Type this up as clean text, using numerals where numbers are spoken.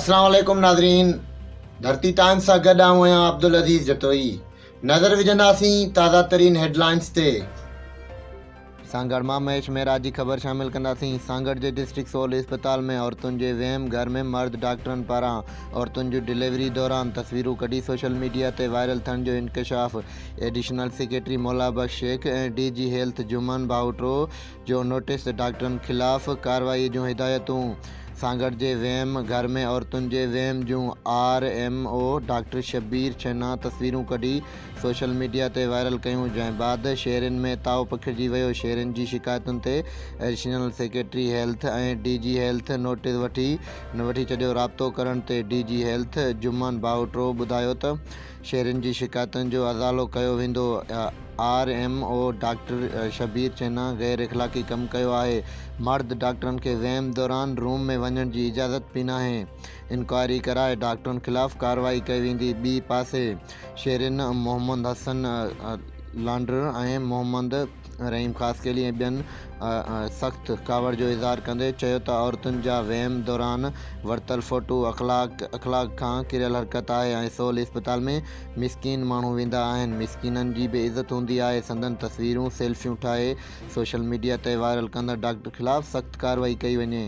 السلام عليڪم ناظرين ڌرتي ٽائمز سان گڏ آئون آهيان عبدالعزيز جتوئي نظر وجهنداسين تازه ترين هيڊلائنز تي. سانگهڙ مان مهيش مهرا جي خبر شامل ڪنداسين سانگهڙ جي ڊسٽرڪٽ سول اسپتال ۾ عورتن جي ويم گهر ۾ مرد ڊاڪٽرن پاران عورتن جون ڊليوري دوران تصويرون ڪڍي سوشل ميڊيا تي وائرل ٿيڻ جو انڪشاف additional secretary Maula Bakhsh Shaikh ۽ D G health Juman Bahuto جو نوٽيس ڊاڪٽرن خلاف ڪارروائي جون هدايتون سانگهڙ جي ويم گهر ۾ عورتن جي ويم جون R M O doctor Shabbir Chhina تصويرون ڪڍي سوشل ميڊيا تي وائرل ڪيون جنهن بعد شهرين ۾ تاء پکڙجي ويو شهرين جي شڪايتن تي additional secretary health ۽ D G health notice وٺي وٺي ڇڏيو رابطو ڪرڻ تي D G health Juman Bahuto ٻڌايو ته شهرين جي شڪايتن جو ازالو ڪيو ويندو، R M O doctor Shabbir Chhina غير اخلاقي ڪم ڪيو آهي، مرد ڊاڪٽرن کي ويم دوران روم ۾ وڃڻ جي اجازت به ناهي، انڪوائري ڪرائي ڊاڪٽرن خلاف ڪارروائي ڪئي ويندي، ٻي پاسي شهرين محمد حسن لانڊر ۽ محمد رحيم خاصخيلي ۽ ٻين سخت ڪاوڙ جو اظهار ڪندي چيو ته عورتن جا ويم دوران ورتل فوٽو اخلاق اخلاق کان ڪريل حرڪت آهي ۽ سول اسپتال ۾ مسڪين ماڻهو ويندا آهن مسڪينن جي به عزت هوندي آهي سندن تصويرون سيلفيون ٺاهي سوشل ميڊيا تي وائرل ڪندڙ ڊاڪٽر خلاف سخت ڪارروائي ڪئي وڃي.